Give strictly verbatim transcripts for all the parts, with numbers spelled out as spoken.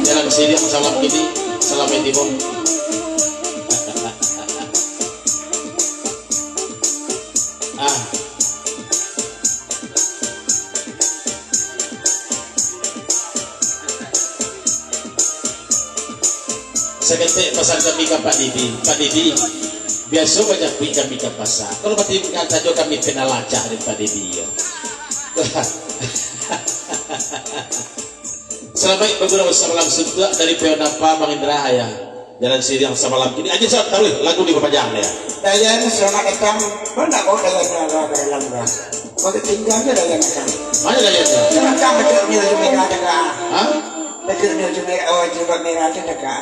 Dalam siriang salam kini, salam intimo. Ah. Saketek pasan kami ka Pak Didi. Pak Didi, biaso bajapuik kami ka pasa. Kalau batingkah sajo kami pina lacak dari Pak Didi, ya. Salamaik bagurau samalam suntuak dari Pionapa Bang Indra, ya. Dalam siriang samalam kini. Aji Sat, taruih lagu di papajang, ya. Dayan, selamat datang. Mana kau Dayan, ada dalam dah. Kau tinggalnya Dayan datang. Mana Dayan, ya? Datang, ada punya baju merah tengah. Hah? Ada punya baju merah, oh, jilbab merah tu tengah.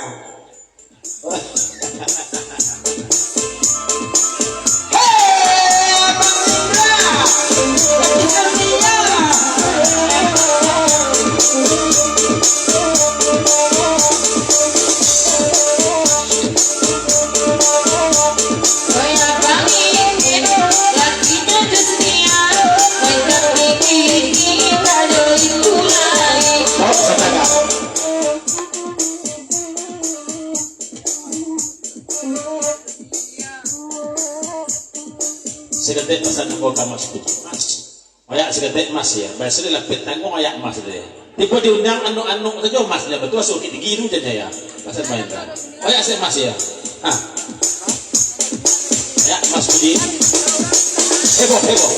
Saketek pasan ambo ka Mas Putu. Mas. Oyak saketek Mas, ya. Biaso di lapeh tangguang oyak Mas deh. Tibo diundang anuak-anuak sajo Mas, ya. Batua sakik gigi tu jan, ya. Pasan main kan. Oyak se Mas, ya. Ah. Mas Budi. Heboh, heboh.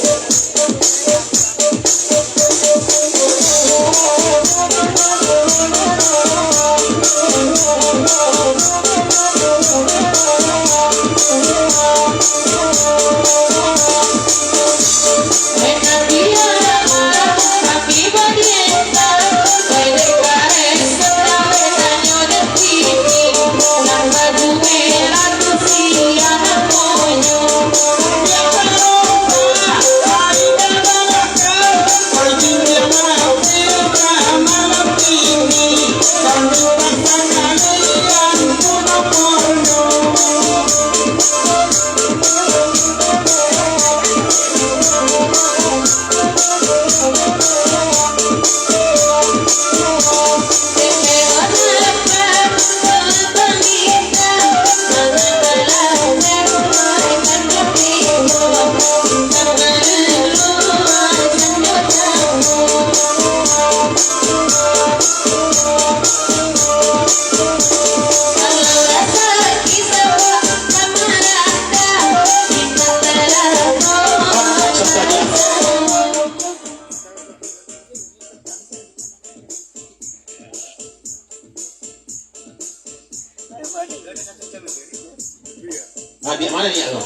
Adiak ma diak ko?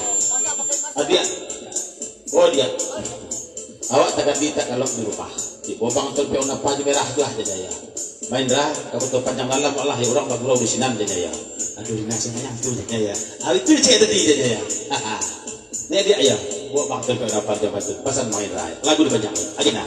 Adiak. Oh, diak. Awak tagadi takalok di rumah. Di bobang tu pion apa je merah tu lah, jan Jaya. Main lah, kamu tu panjang dalam lah, ya urang bagurau di sinan, jan Jaya. Aduh, nah, sayang tu, jan Jaya. Ah, itu cek tadi, jan Jaya. Haha. Ni diak, ya. Buat bang tu, dapat, dapat tu. Pasan main lah. Lagu dibanyak. Lagi nah.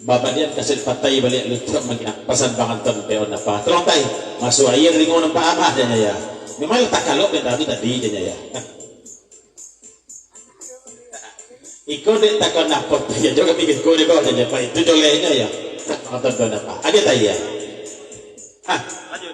Babadian kaset patai baliak luncuak manginak pasan panganton peon apa. Tolong tai, masuk aia lingo nampak amah, jan Jaya. Memang lah takalok dari tadi, jan Jaya. Iko dek takon apo tu, ya, jo kami iko dek kau, jan Jaya. Itu jolehnyo, ya. Panganton peon apa. Agiah tai, ya. Ah, lanjut.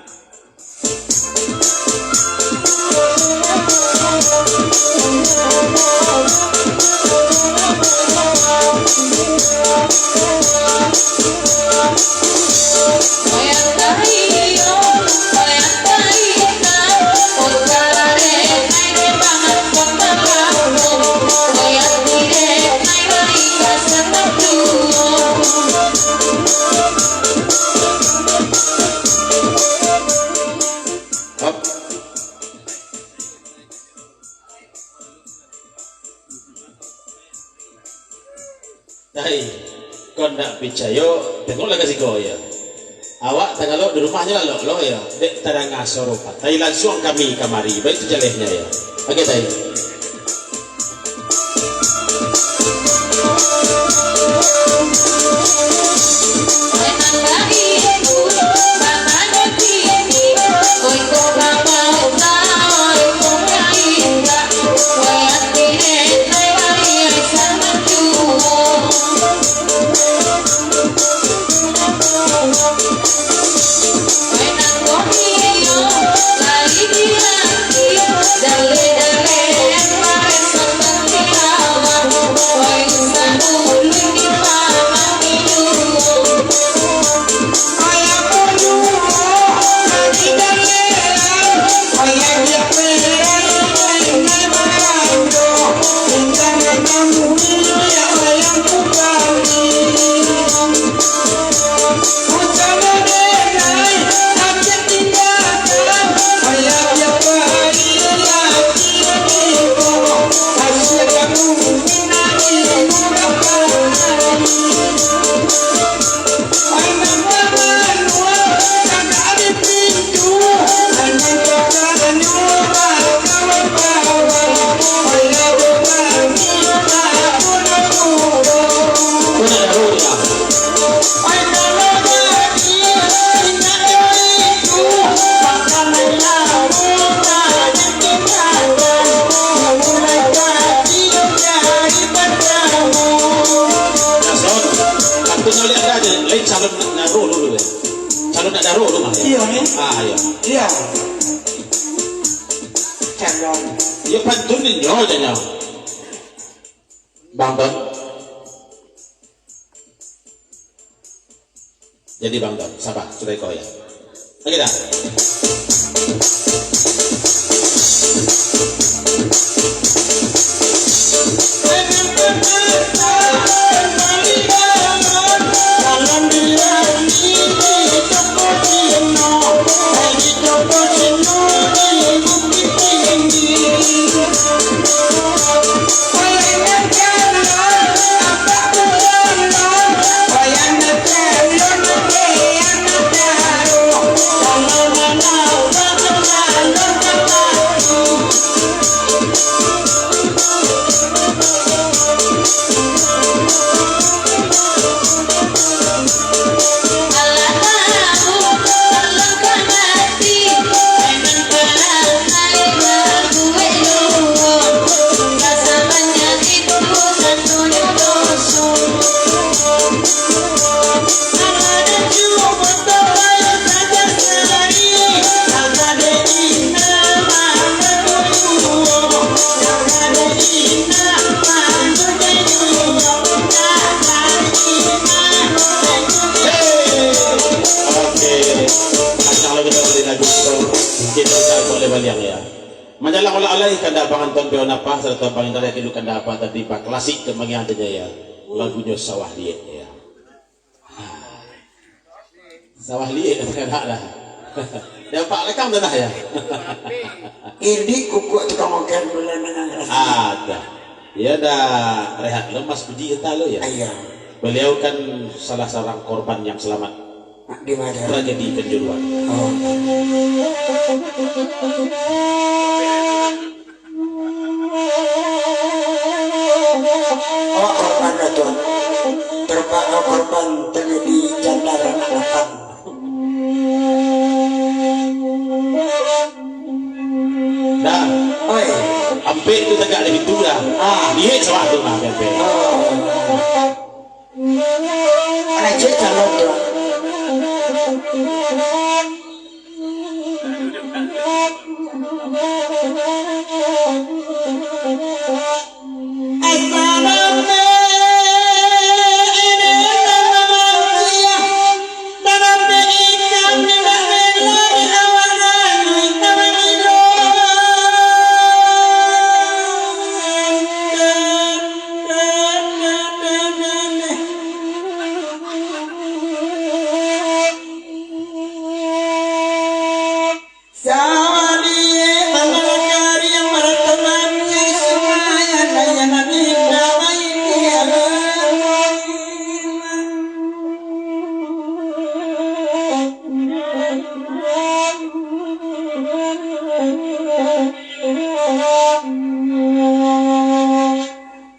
Hai, kau ndak picayo, tengoklah ka siko, ya. Awak tagalok di rumah nyo lah, lok, lok, ya. Dek tadanga suaro patai, lansuang kami kamari. Baitu jalehnyo, ya. Oke, tai. Iyo, ni. Ah, iyo. Iyo. Calon. Iyo, pantun inyo, janyo. Bang Ton. Jadi, Bang Ton, sabar, sudah iko ya. Lagi dah. Oke, kalau kita beri lagu itu, kita tak boleh baliang ya. Majalah olah alai kandak panganton pion apa, serta pangindarai kehidupan apa tadi, pak klasik dan mengiang saja ya. Lagunyo Sawah Liek ya. Sawah Liek, dah dah. Dah pak rekam dah dah ya. Ini kukuak tukang ogen bulan dengan. Ada. Ya dah rehat lemas puji kita lo ya. Iya. Beliau kan salah seorang korban yang selamat. Di mana? Tragedi Kanjuruan. Oh. Awak korban dah, Tuan. Terpaksa korban tragedi Jandar Anak Lapang. Dah. Oi. Ampek tu tagak dari tu dah. Ah. Liek sawah tu lah, ampek. Oh. Raja calon tu.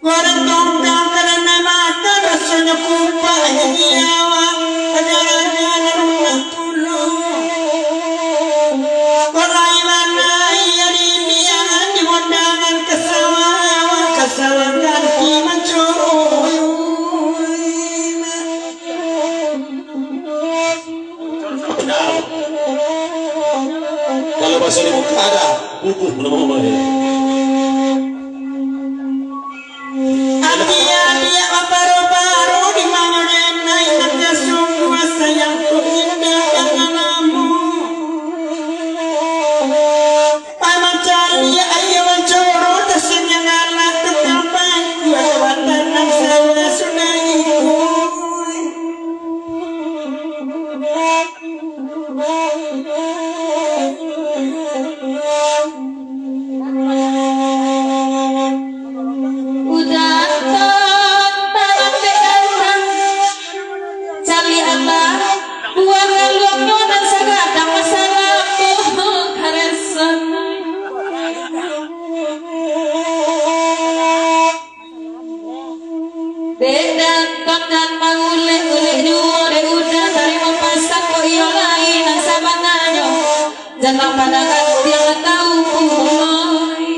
Urang tongkang karano mata, rasonyo kupak jadi awak, pajalanan rumah tulung. Kolai manai ari diangan di mondangan ka sawah, ka sawah ganti mancurui. Kalau baso di muka ada, bubuh namo dia. Adia-adia baparu-paru di mano den naik, adia sungguah sayang tu indah dan alamu. Pai mancari aia mancoro, tasanyo anak tukang pangkua, jabatan nan salah sudah ikuik. Udah tak ambil datang. Caliaklah buah galuangnyo nan sagadang masalah tu karesan. Dek Danton nan mangulek-ulek juo, dek Uda tarimo pasan kok iyo lai nan sabananyo. Jangan pandang ati yang tahu kumulai.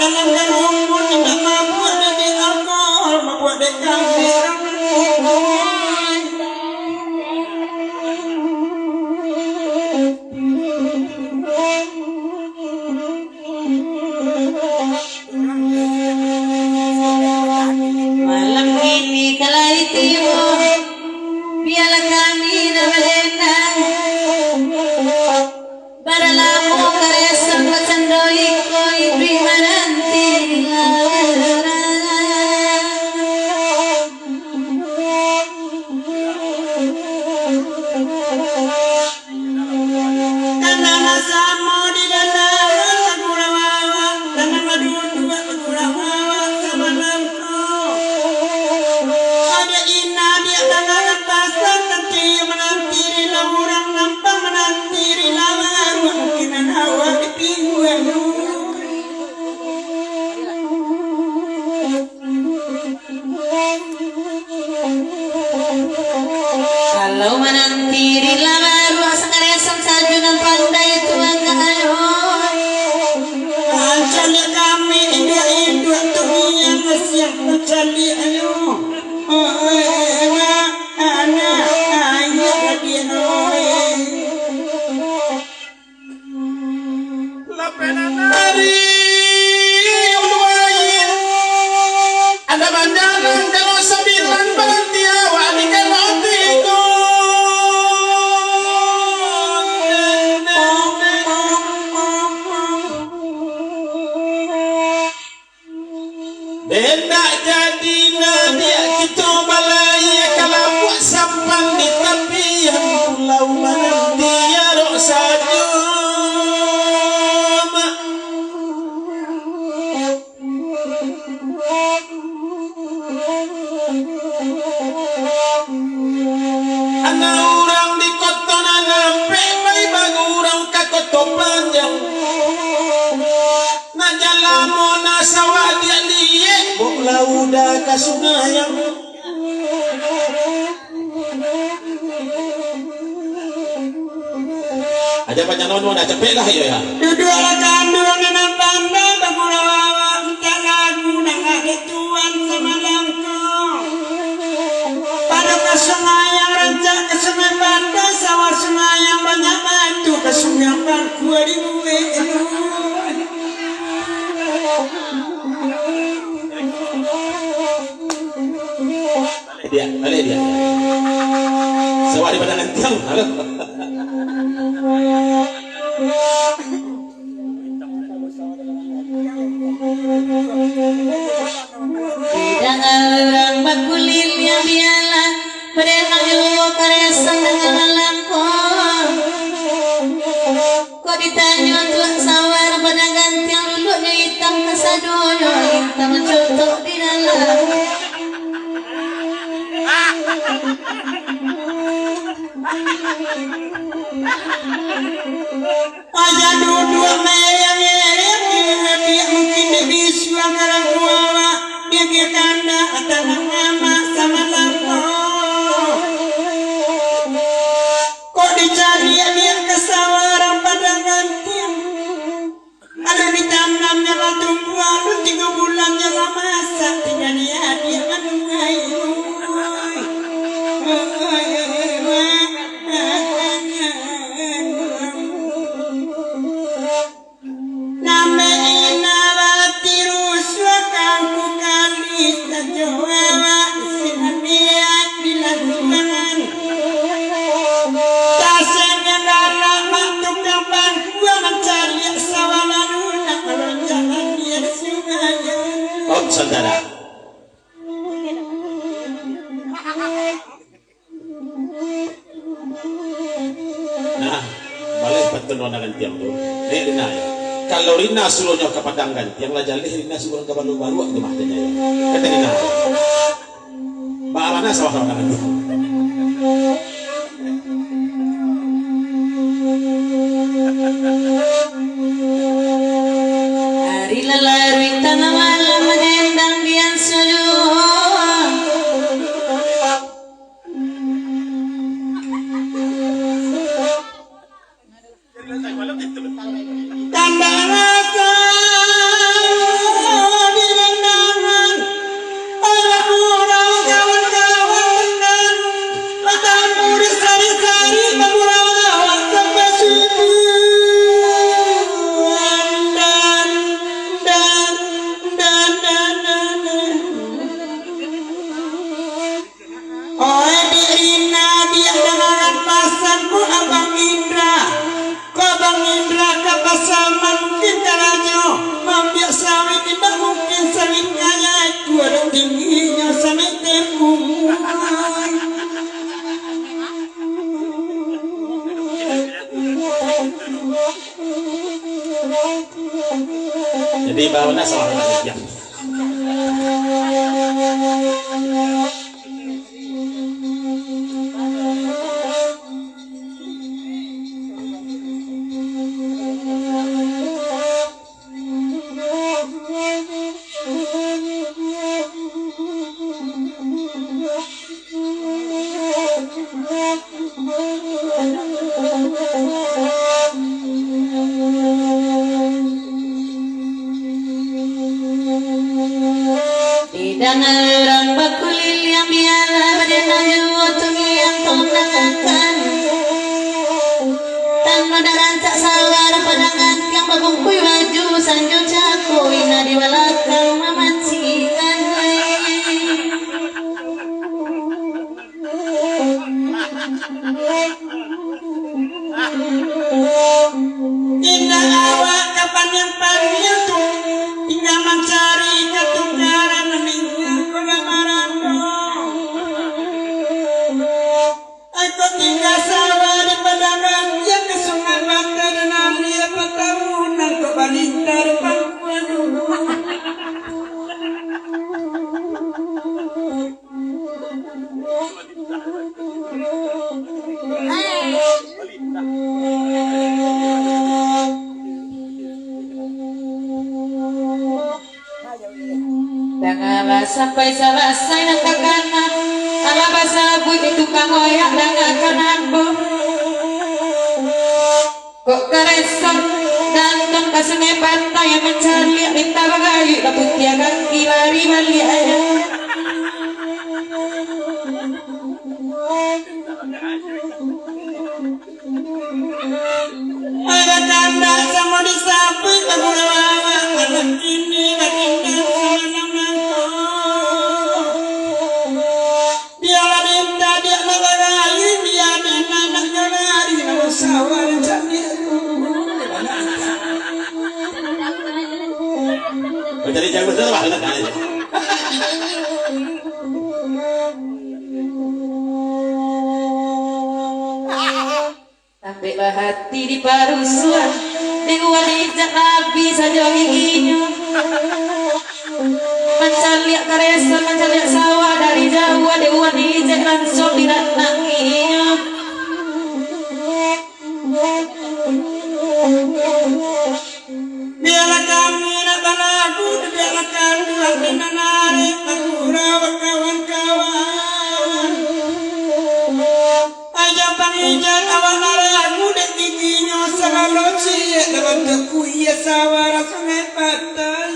Dalam dalam pun indak mabuak dek alkohol, mabuak dek kami. Malam kini kalai tibo, bialah kami nan badendang. Bara lamo karesan bacando iko, iduik mananti di laburan. Tanang samo di dalam, bagurau awak, tanang baduduak, bagurau awak samalam ko. Adik ina, adik tanang lepasan, nanti mananti di laburan, nampang mananti di laburan, mungkin awak di pingguang. Kalau mananti di labaruak sakaresan sajo nan pandai tu angkak ayo. Caliak kami iduak-iduak tu nian siap caliak ayo. Oi, mak, anak, ayah, adiak, oi. Lapenan ari ulu aia, ada banjalan kalau sabilan baranti awak di Karautigo. Dendak jadi nadiak kito balai, kalabuak sampan di tapian pulau, mananti arok sajo, mak. Anak urang di koto nan ampek, pai bagurau ka koto panjang. Nan jalamo nan sawah diak-diak, bok lauda ka sungai. Aja panjang lawan dah capek lah, iyo, ya. Duduaklah kanduang nan pandai, bagurau awak mintak lagu nan dek tuan samalam ko. Pado ka sungai nan rancak, ka sungai pantai, sawah sungai nan banyak batu, ka sungai Pangkua dibuek. Diak, baliak diak. Sawah di Padang Gantiang. Halo. Danga urang bakuliah bialah, padahal juo karesan danga malam ko. Kok ditanyo tuan sawah Padang Gantiang, luluaknyo itam kasadonyo, lintang contok di dalam. Aja duduak mereng-ereng, biak mungkin dek bisuak dalam kuawa, biak kandak tanah mamak samalam ko. Kok dicaliak biak ka sawah Padang Gantiang. Alun ditanamnyo lah tumbuah, alun tigo bulannyo lah masak, tingga diadiak manuai. Name ina batirusuak kangku kali sajo awak sinan niat dilakukan. Tasengnya galak mak tukang pangkua mancaliak sawah lalu nak malonjak landia di sungai. Om Santana. Nah, baleh pantun Padang Gantiang tu. Dek Rina, ya. Kalau Rina suruahnyo ka Padang Gantiang, lah jaleh Rina suruahan ka Baluah Baruak tu mah, tanyo, ya. Kata Rina. Baa bana sawah-sawah Padang Gantiang. Ari lalaruih tangah malam, madendang dian sajo. Tanda rasa. Di bawah lah sawah. Di danga urang bakuliliang, bialah bajana juo tungiang tondang akan. Tando dak rancak sabar padangan, tiang babungkuih baju sanjo cako, ina di balakang mamancikan. Indak awak ka paniang-paniang tu, tingga mancari katukaran minyak gula marando. Angkau tingga sawa di padangan, yang ka Sungai Batai dan alia patahun, angkau balintah di pangkuan. Dangalah sampai salasai nan takana, alah basabuik di tukang oyak, dangakan ambo. Kok karesan, danton ka Sungai Batai, mancaliak minta bagayuik, lah putiah kaki lari baliak aja. Ada kandak samo disabuik, bagurau awak, anak kini batindak samalam nangko. Bialah minta diak nak barayu, bialah nak nyo lari, nak basawah cak ni. Mencari jago salah, nak tanya. Ambek bahati di parusuan, dek Wan Ijak abih sajo giginyo. Mancaliak karesan, mancaliak sawah dari jauah, dek Wan Ijak langsuang didatangin inyo. Bialah kami nak balagu, bialah kami nak manarek, bagurau bakawan-kawan. Aja pangijan awak naramu dek giginyo, salalu ciek dalam tekuia sawara Sungai Batai.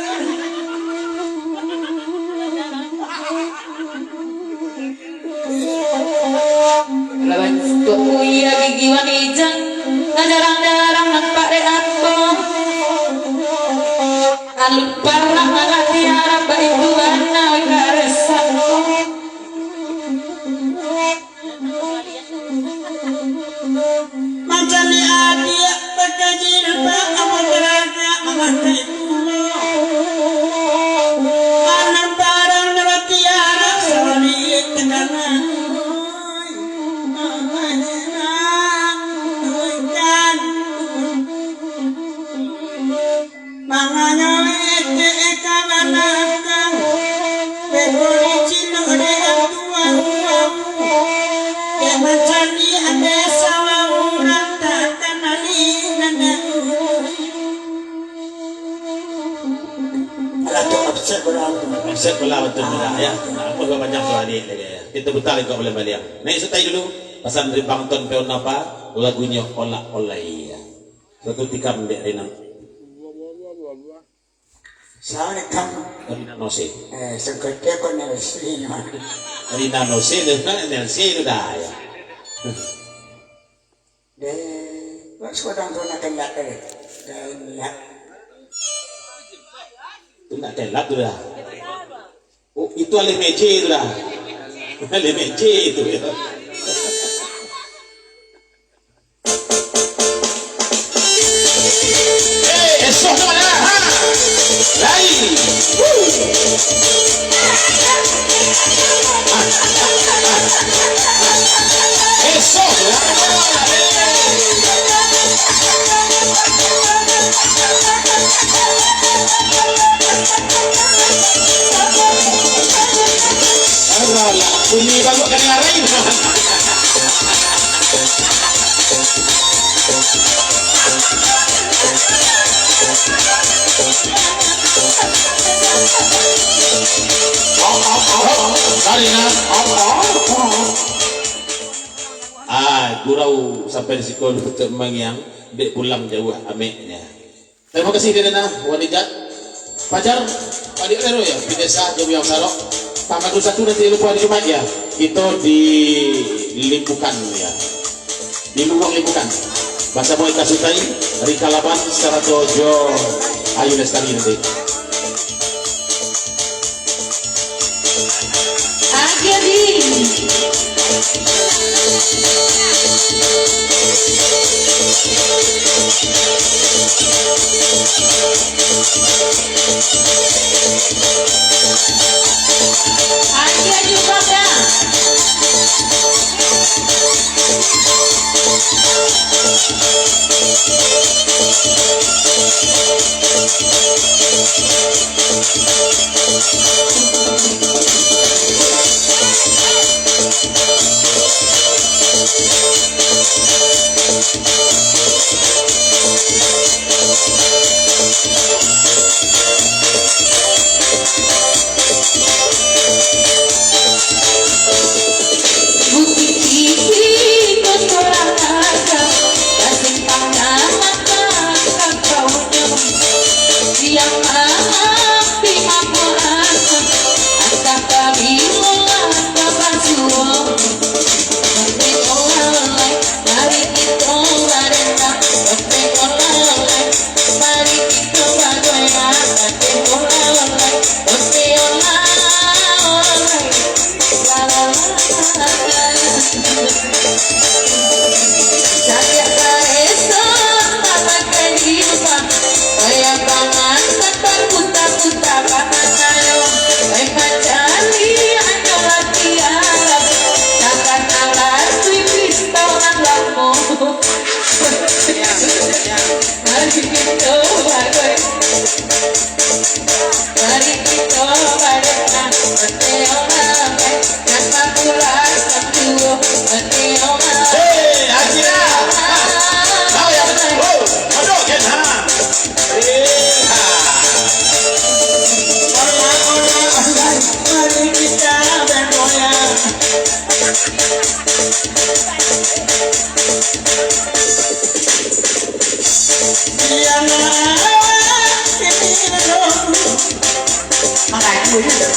Lawan tekuia gigi Wan Ijak, nah jarang-jarang nampak dek ambo. Alun parak malah tiarap, baitu bana wai karesan. Mancaliak adiak pakai jilbab, ambo taragak mamakai pulo. Anam parang nan batiarap, sabaliak takana. Manganyo etek ka balakang, beko licin dek antua-tua, dek mancaliak desa urang takanali nan dahulu. Alah tu, offset bola tu. Offset bola betul juga, ya. Nah, apa panjang tu, adik, ya. Kita putar lagi kau boleh balik. Naik setai dulu. Pasan dari Bang Ton Peon apa? Lagunyo Olak-Olai, ya. Satu tikam dek Rina. Assalamualaikum. Rina Nose. Eh, sengkete ko Nelsi. Rina Nose, dia kan Nelsi tu dah, ya. Deh, buat sekodang tu nak kelak, eh. Kelak. Tu nak kelak tu dah. Oh, itu alih meje tu dah. Alih meje tu, ya. Eh, esok tu mana? Ha? Lain. Woo. Esok lah. Sampai di siko untuk mangiang, dek pulang jauah ameknya. Tarimo kasih, Dek Dana, Wan Ijat, Pajar, Adik Lero, ya, Pidesa, Jomi yang Sarok, Pangadu Satu, nanti lupa di Jumaik, ya. Kito di Limbukan, ya. Di Luwang Limbukan. Basamo Eka Sutai, Rika Laban, sarato jo Ayu Lestari nanti. Agia di. Agia di Bangka. Hei, Asia. Ha. Tahu ya? Oh, aduh, kan, ha. Hei, ha. Mari kita bergoyang. Mangadu je.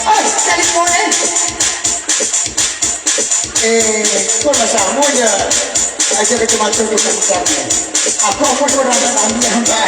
Oi, cari murah. Eh, kau lah sama je. Aja kacamata tu kan besar ni. Apa pun orang nak ambil hamba.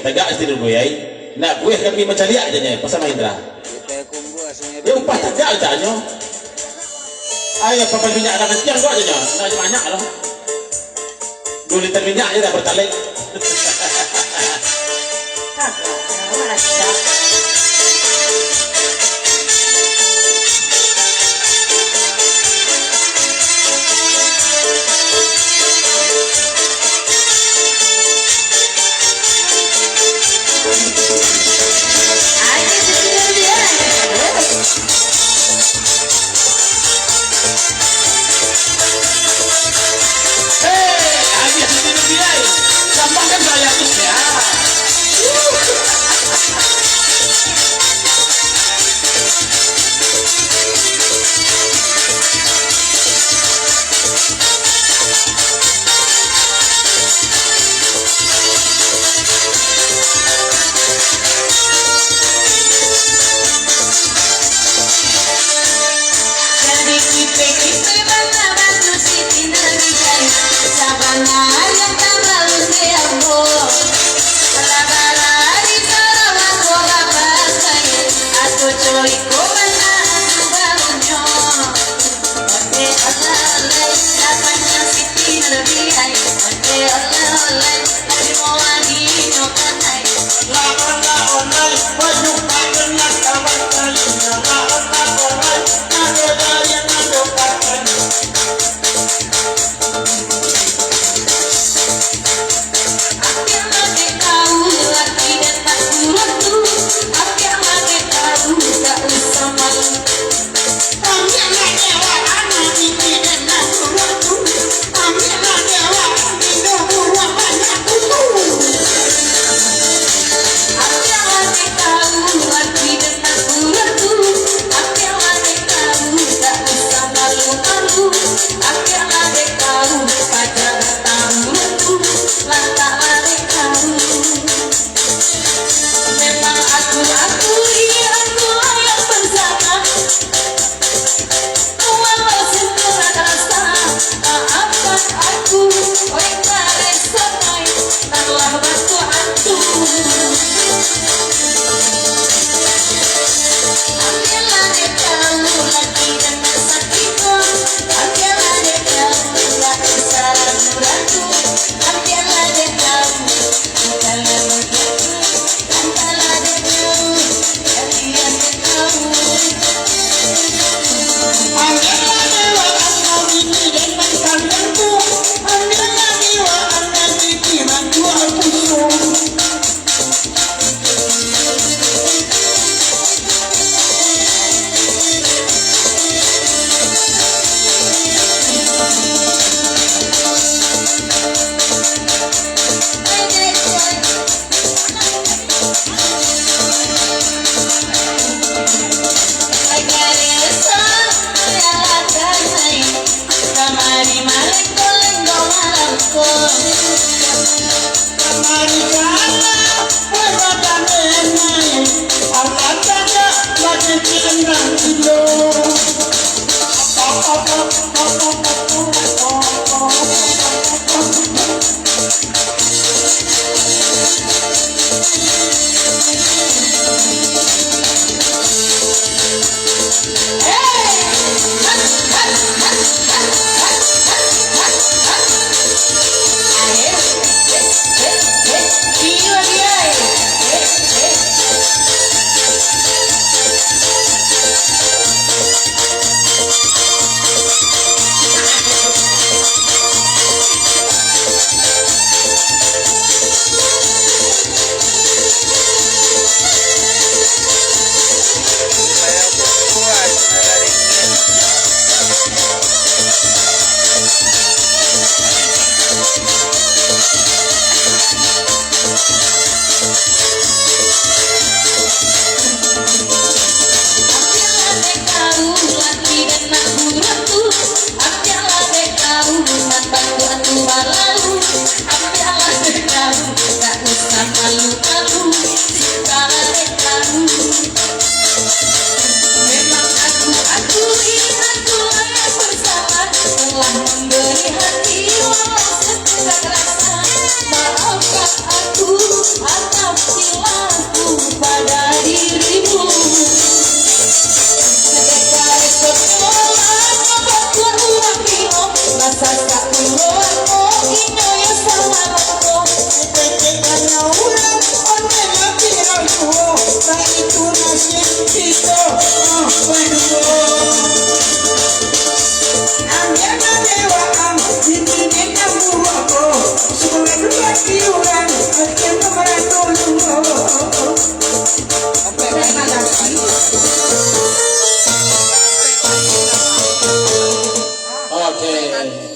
Tagak Siti Nurbaya ai. Nak buliah kami mancaliak aja nyo, pasal main dah. Dia upah tagak aja nyo. Ai, apa minyak dah kencang kok aja nyo. Nak banyak lah. Dua liter minyak aja dah bertalek. Jadi kipe-kipe bana batu Siti Nurbaya, sabana nan tabalun dek ambo. Bala-bala di sarawak ko bapakai, atau coli ko bana tu baunyo. Onde oleh-oleh, dapatnyo Siti Nurbaya. Onde oleh-oleh, tarimo wanginyo kanai. Apiak lagi kau, laki dan tak kurang tu. Apiak lagi kau, tak usah malu. Ambiaklah dewa anak ini dan nak buruak tu. Ambiaklah dewa minum buruak banyak kutu. Ambiaklah dek kau laki dan nak buruak tu. Ambiaklah dek kau tak usah malu-malu. Ambiaklah dek kau paja batang buruak tu. Lantaklah dek kau. Memang aku, aku, iya, aku yang bersalah. Walau sentuhan rasa, maafkan aku, oi, tak rasa, oi, taklah bantu aku. Ambiaklah dek kau laki dan sakit ko, ambiaklah dek kau laki salah ragu, ambiaklah dek kau.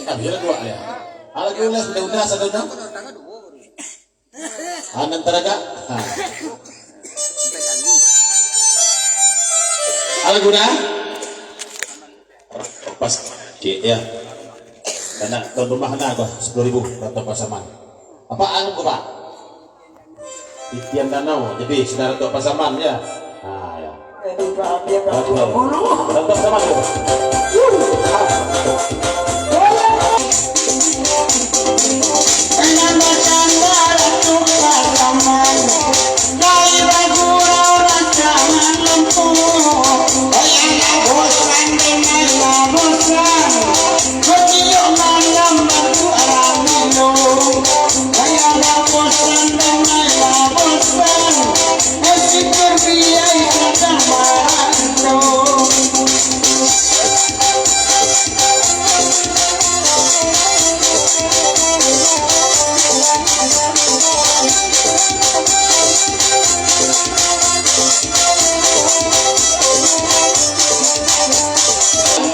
Biar dua ya. Kalau dia ulas, udah, udah, satu, udah. Anan taraga. Ha. Alah guna. Pas, cik, ya. Karena tuan rumah na ko sepuluh ribu, Dato' Pasaman. Apa anu ko, Pak? Titian danau, jadi saudara Dato' Pasaman, ya. Ha, ya. Dato' Pasaman, ya.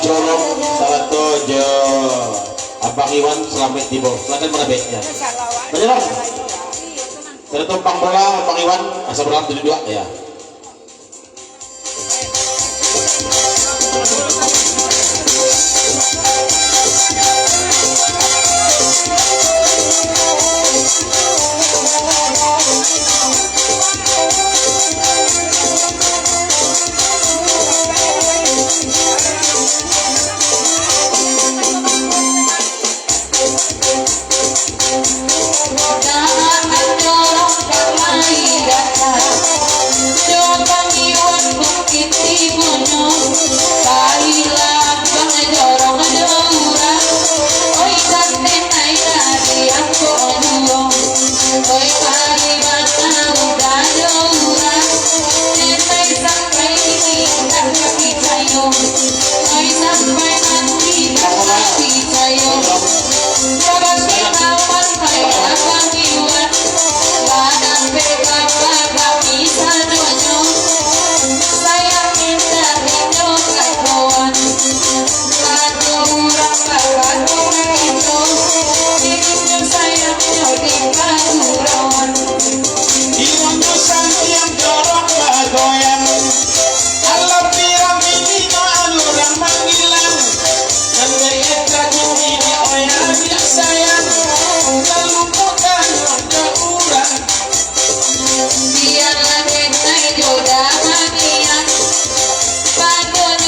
Jorong sarato jo Abang Iwan, salamaik tibo. Silakan marabek, ya. Banyak, Bang. Sarato Bang Bola, Bang Iwan, asa baralam tujuh dua, ya.